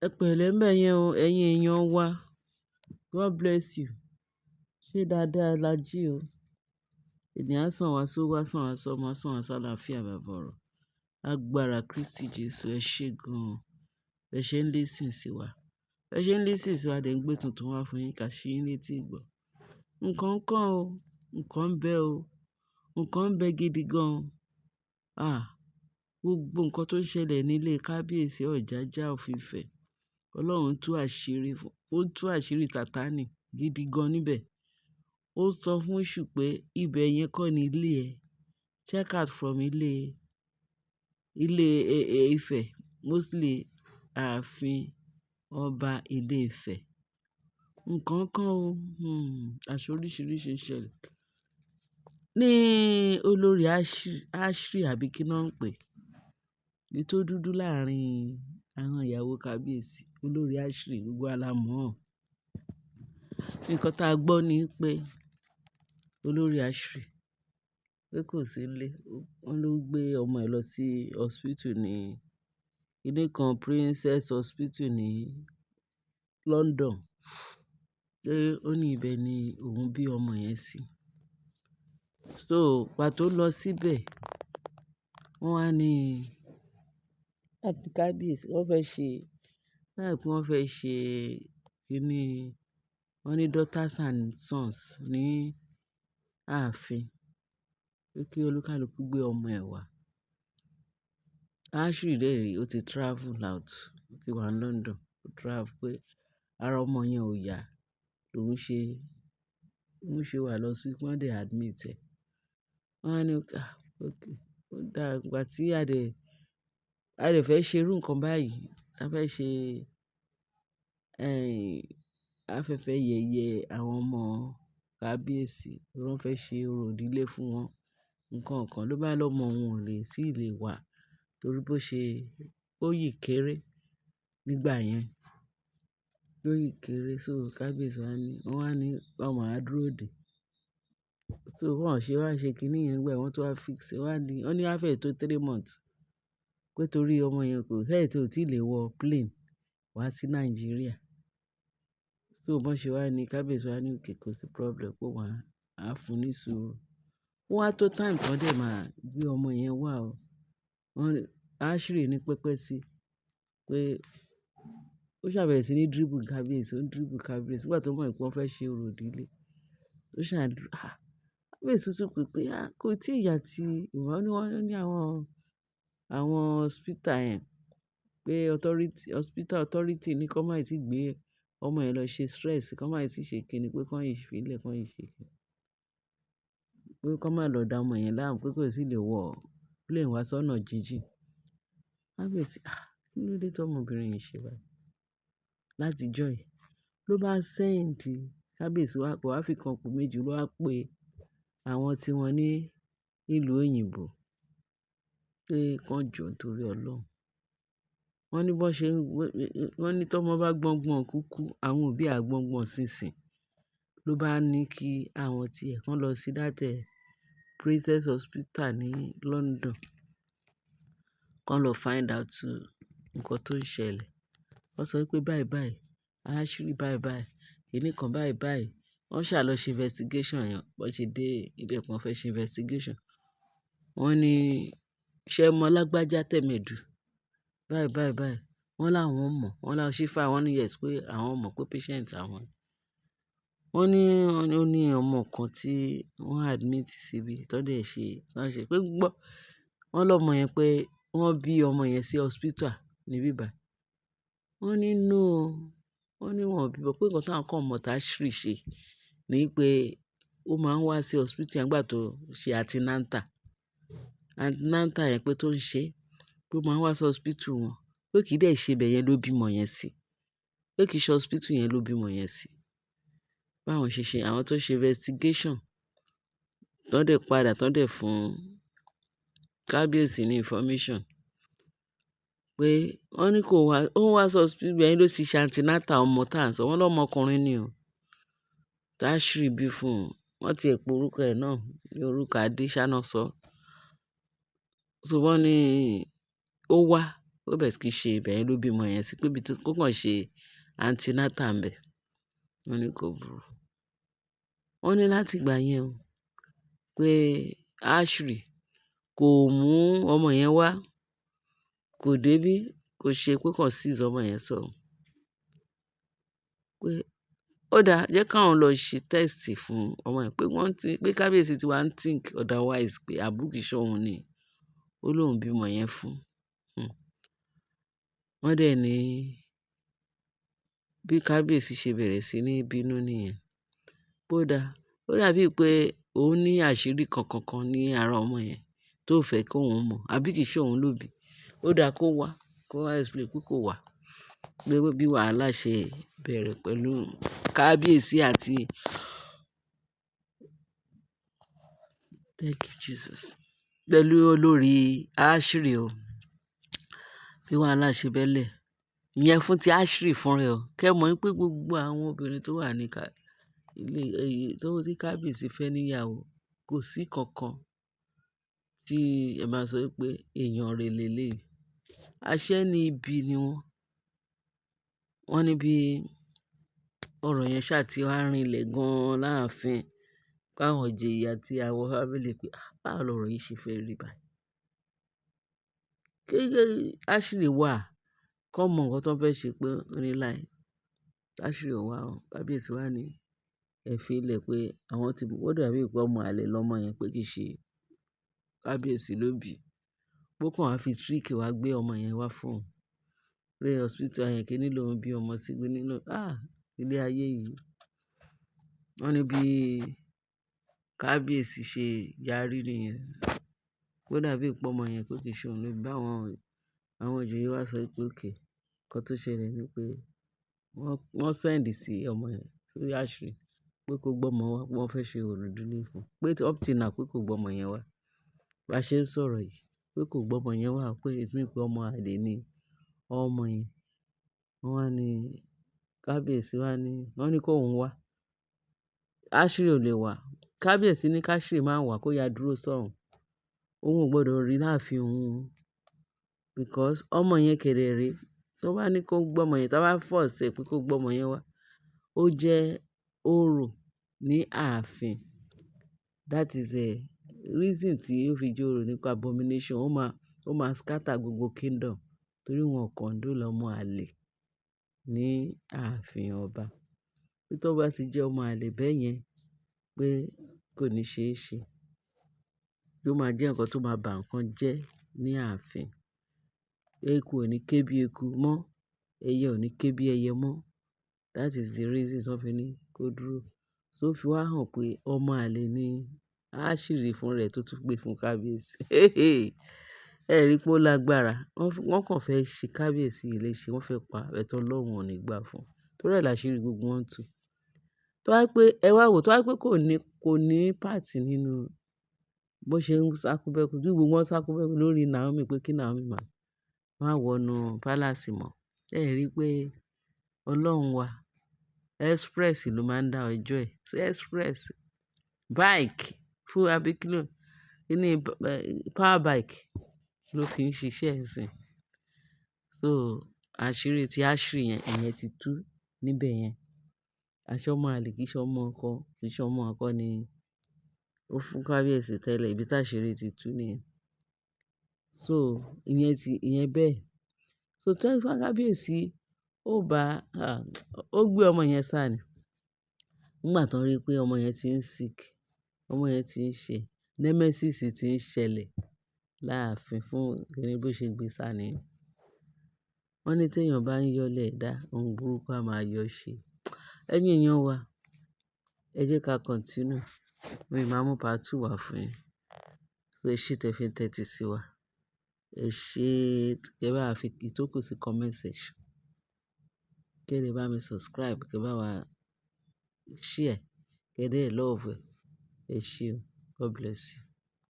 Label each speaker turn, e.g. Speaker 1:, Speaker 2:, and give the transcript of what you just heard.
Speaker 1: Ẹ pẹ̀lẹ́ ńbẹ̀yẹn o, ẹ̀yin èèyàn wa. God bless you. Ṣé dáadáa la jí o? Ènìyàn á sàn wá sówó, á sàn wá sọ́mọ, á sàn wá sálàáfíà bàbá ọ̀rọ̀. Agbára Kristi Jesu, ẹ ṣé gan-an. Ẹ ṣé ń listen sí wa. Ẹ ṣé ń listen sí wa, dẹ̀ ń gbé tuntun wá fún yín ká ṣí yín létí ìgbọ́. Nǹkan kan o, nǹkan ń bẹ o, nǹkan ń bẹ gidi gan. Ah! Gbogbo nǹkan tó ń ṣẹlẹ̀ nílé Kábíyèsí Ọ̀jájá of Ifẹ̀, Ọlọ́run tú àṣírí fún, ó tú àṣírí Sátánì gidi gan níbẹ̀. Ó sọ fún èṣù pé ibẹ̀ yẹn kọ́ ni ilé ẹ. Check out from ilé, ilé Ifẹ̀, mostly ààfin ọba ilé Ifẹ̀. Nǹkan kan o, àṣé oríṣiríṣi ń ṣẹlẹ̀. Ní olórí Ashri àbí kí ni wọ́n ń pè? Èyí tó dúdú láàrín àwọn ìyàwó kábíyèsí, olórí Ashri, gbogbo wa la mọ̀. Nǹkan tá a gbọ́ ni pé olórí Ashri pé kò sí nílé. Wọ́n ló gbé ọmọ ẹ̀ lọ sí hospital ní ilé kan, Princess Hospital ní London. Pé ó ní ibẹ̀ ni òun bí ọmọ yẹn sí. So, ìgbà tó lọ síbẹ̀, wọ́n wá ní àti kábíyèsí wọ́n fẹ́ ṣe, láì pé wọ́n fẹ́ ṣe kíní, wọ́n ní daughters and sons ní ààfin. Pé kí olúkálùkù gbé ọmọ ẹ̀ wá. Ashri dẹ̀ rí, ó ti travel out, ó ti wà ní London, ó travel pé ara ọmọ yẹn ò yá, lòun ṣe wà lọ sí, wọ́n dẹ̀ admit ẹ̀. Wọ́n á ní, "Ah, okay." Ó dá ìgbà tí a dẹ̀ fẹ́ ṣe irú nǹkan báyìí, a fẹ́ ṣe, afẹ́fẹ́ yẹ̀yẹ àwọn ọmọ kábíyèsí, wọ́n fẹ́ ṣe orò ìdílé fún wọn. Nǹkan kan ló bá lọ́mọ òun ò lè tí lè wá torí bó ṣe ó yìí kéré nígbà yẹn. Ó yìí kéré, so kábíyèsí wá ní, wọ́n wá ní wọ́n máa dúró dè. So wọ́n ò ṣe wá ṣe kíní yẹn nígbà wọ́n tó wá fix, wọ́n wá ní, wọ́n ní á fẹ́ tó 3 months pé torí ọmọ yẹn kò health ò tí lè wọ plane wá sí Nàìjíríà. So bọ́n ṣe wá ní kábíyèsí wá ní okay, kò sí problem pé wọ́n á fún un ní sùúrù. Ó wá tó time kan dẹ̀ máa gbé ọmọ yẹn wá o. Wọ́n Ashri ní pẹpẹ sí pé ó ṣàbẹ̀rẹ̀ sí ní dribble kábíyèsí, ó ń dribble kábíyèsí nígbà tó mọ̀ pé wọ́n fẹ́ ṣe orò ìdílé. Ó ṣà ah, kábíyèsí tún pè pé ah, kò tí ì yá tí ìwọ ní wọ́n ní àwọn hospital yẹn pé authority, hospital authority ní kó má ì tí gbé ọmọ yẹn lọ ṣe stress, kó má ì tí ṣe kíni pé kó yìí fi lẹ̀, kó yìí ṣe kíni. Pé kó má lọ da ọmọ yẹn láàmú pé kò sì lè wọ plane wá sọ́nà jíjìn. Kábíyèsí, ah, kí ló dé tí ọmọbìnrin yìí ṣe báyìí? Láti ọjọ́ yìí ló bá send kábíyèsí wá, kò wá fi kan kù méjì ló wá pé àwọn tí wọ́n ní ìlú òyìnbó pé kán jọ nítorí Ọlọ́run. Wọ́n ní bó ṣe ń, wọ́n ní tí ọmọ bá gbọ́n gbọ́n kúkú, àwọn òbí á gbọ́n gbọ́n sínsìn. Ló bá ní kí àwọn tí ẹ̀ kan lọ sí that Princess Hospital ní London. Kán lọ find out nǹkan tó ń ṣẹlẹ̀. Wọ́n sọ wípé báyìí báyìí, Ashri báyìí báyìí, kíní kan báyìí báyìí. Wọ́n ṣà lọ ṣe investigation yẹn. Bọ́n ṣe dé ibẹ̀ pé wọ́n fẹ́ ṣe investigation. Wọ́n ní ṣé ẹ mọ lágbájá tẹ̀mẹ́dù? Báyìí báyìí báyìí. Wọ́n láwọn mọ̀. Wọ́n láwọn ṣí file, wọ́n ní yes pé àwọn mọ̀ pé patient àwọn. Wọ́n ní ó ní ọmọ kan tí wọ́n admit síbí tó dẹ̀ ṣe, wọ́n ṣe pé gbọ́. Wọ́n lọ́mọ yẹn pé wọ́n bí ọmọ yẹn sí hospital níbí báyìí. Wọ́n ní no o. Wọ́n ní wọ́n ò bí, pé nǹkan tí àwọn kan mọ̀ tí Ashri ṣe ní pé ó máa ń wá sí hospital nígbà tó ṣe antenatal. Antenatal yẹn pé tó ń ṣe, pé ó máa ń wá sí hospital wọn, pé kì í dẹ̀ ṣe ibẹ̀ yẹn ló bímọ yẹn sí. Pé kì í ṣe hospital yẹn ló bímọ yẹn sí. Báwọn ṣe ṣe, àwọn tó ṣe investigation, tó dẹ̀ padà, tó dẹ̀ fún kábíyèsí ní information pé wọ́n ní kó wá, ó ń wá sí hospital ibẹ̀ yẹn ló ti ṣe antenatal ọmọ tá ń sọ. Wọ́n lọ́mọkùnrin ni o. Tí Ashri bí fún un. Wọ́n ti ẹ̀ pe orúkọ ẹ̀ náà ní orúkọ Adé ṣáná sọ. So wọ́n ní ó wá, Ó bẹ̀ kí í ṣe ibẹ̀ yẹn ló bímọ yẹn sí, pé ibi tó kó kàn ṣe antenatal ńbẹ̀. Wọ́n ní kò burú. Wọ́n ní láti ìgbà yẹn o, pé Ashley kò mú ọmọ yẹn wá, kò dé bí, kò ṣe pé kàn seize ọmọ yẹn sọ̀hún. Pé ó dáa, jẹ́ káwọn lọ ṣe test fún ọmọ yẹn, pé wọ́n ti, pé kábíyèsí ti wá ń think otherwise, pé àbí kìí ṣe òun ni ó lóun bímọ yẹn fún. Wọ́n dẹ̀ ní bí kábíyèsí ṣe bẹ̀rẹ̀ sí ní bínú nìyẹn. Pé ó dáa, ó dàbí pé òun ní àṣírí kankan kan ní ara ọmọ yẹn tó fẹ́ kó òun mọ̀, àbí kìí ṣe òun ló bí. Ó dáa kó wá, kó wá explain, pé kó wá. Pé bí wàhálà ṣe bẹ̀rẹ̀ pẹ̀lú kábíyèsí àti thank you Jesus. Pẹ̀lú olórí Ashley o. Bí wàhálà ṣe bẹ́lẹ̀. Ìyẹn fún ti Ashley fún rẹ o. Kẹ́ mọ̀ pé gbogbo àwọn obìnrin tó wà ní ilé, tó tí kábíyèsí fẹ́ níyàwó, kò sí kankan tí ẹ máa sọ pé èèyàn rere léleyìí. Aṣẹ́ ní ibi ni wọ́n. Wọ́n ní bí ọ̀rọ̀ yẹn ṣá tí wá rinlẹ̀ gan-an láàfin. Káwọn ìjòyè àti àwọn family pé, "Ah, báwo lọ̀rọ̀ yìí ṣe fẹ́ rí báyìí?" Kí Ashley wà, kó mọ nǹkan tó fẹ́ ṣe, pé ó ní láì. Ashley ò wá o. Kábíyèsí wá ní ẹ fi lẹ̀ pé àwọn tí ó dàbí pé ọmọ àlè lọmọ yẹn, pé kì í ṣe kábíyèsí ló bí. Pé ó kàn wá fi trick wá gbé ọmọ yẹn wá fún òun. Pé hospital yẹn kíní lòun bí ọmọ sí, kíní ló, ah, ilé ayé yìí. Wọ́n ní bí kábíyèsí ṣe yarí nìyẹn. Ó dàbí pé ọmọ yẹn pé kì í ṣe òun ló bí. Báwọn àwọn ìjòyè wá sọ pé okay, nǹkan tó ṣẹlẹ̀ ni pé wọ́n send sí ọmọ yẹn, sí Ashley, pé kó gbé ọmọ wá, pé wọ́n fẹ́ ṣe orò ìdílé fún un. Pé up till now pé kò gbé ọmọ yẹn wá. Bá ṣe ń sọ̀rọ̀ yìí, pé kò gbé ọmọ yẹn wá, pé it mean pé ọmọ àlè ni ọmọ yẹn. Wọ́n wá ní kábíyèsí wá ní, wọ́n ní kó òun wá. Ashley ò lè wá. Kábíyèsí ní ká Ashley má wá, kó ya dúró sọ́hùn. Òun ò gbọdọ̀ rí láàfin òun o. Because ọmọ yẹn kẹ̀dẹ̀ rè. Tó bá ní kó gbé ọmọ yẹn, tó bá force ẹ pé kó gbé ọmọ yẹn wá, ó jẹ́ orò ní ààfin. That is a reason tí ó fi jẹ́ orò nípa abomination. Ó máa scatter gbogbo kingdom torí wọn condone ọmọ àlè ní ààfin ọba. Pé tó bá ti jẹ́ ọmọ àlè bẹ́ẹ̀ yẹn, pé kò ní ṣe é ṣe. Ó máa jẹ́ nǹkan tó máa ba nǹkan jẹ́ ní ààfin. Eku ò ní ké bí eku mọ́, ẹyẹ ò ní ké bí ẹyẹ mọ́. That is the reason tí wọ́n fi ní kó dúró. So ó fi wá hàn pé ọmọ àlè ni Ashley fún rẹ̀ tó tún gbé fún kábíyèsí. Ẹ rí pé ó lágbára. Wọ́n kàn fẹ́ ṣe kábíyèsí léṣe, wọ́n fẹ́ pa but Ọlọ́run ò ní gbà fún. Torí ẹ̀ làṣírí gbogbo wọn tú. Tó bá pé ẹ wá wò, tó bá pé kò ní part nínú bó ṣe ń sá kúbẹ́kú, bí gbogbo wọn sá kúbẹ́kú lórí Naomi pé kí Naomi má wọnú palace mọ́. Ẹ rí pé Ọlọ́run wa express ló máa ń dá ọjọ́ ẹ̀. Express bike fún àbí kí ló, kíní power bike ló fi ń ṣiṣẹ́ ìsìn. So àṣírí tí Ashley yẹn, ìyẹn ti tú níbẹ̀ yẹn. Aṣọ ọmọ àlè kì í ṣe ọmọ ọkọ, kì í ṣe ọmọ ọkọ ni ó fún kábíyèsí tẹ́lẹ̀, ibi tí àṣírí ti tú nìyẹn. So ìyẹn ti, ìyẹn bẹ́ẹ̀. So tí kábíyèsí ó bá, ó gbé ọmọ yẹn sá ni. Nígbà tó rí pé ọmọ yẹn ti ń sick, ọmọ yẹn ti ń ṣe, nemesis ti ń ṣẹlẹ̀ láàfin fún kíní bó ṣe gbé sá ni. Wọ́n ní tí èèyàn bá ń yọ́lẹ̀ ẹ̀dá, ohun burúkú a máa yọ ṣe. Ẹ̀yin èèyàn wa, ẹ jẹ́ ká continue. Mo máa mú part two wá fún yín. So ẹ ṣé tẹ fi ń tẹ́tí sí wa. Ẹ ṣé, kí ẹ bá fi ìtókù sí comment section. Kí ẹ lè bá mi subscribe, kí ẹ bá wa share, kí ẹ dé love ẹ. Ẹ ṣé o. God bless you.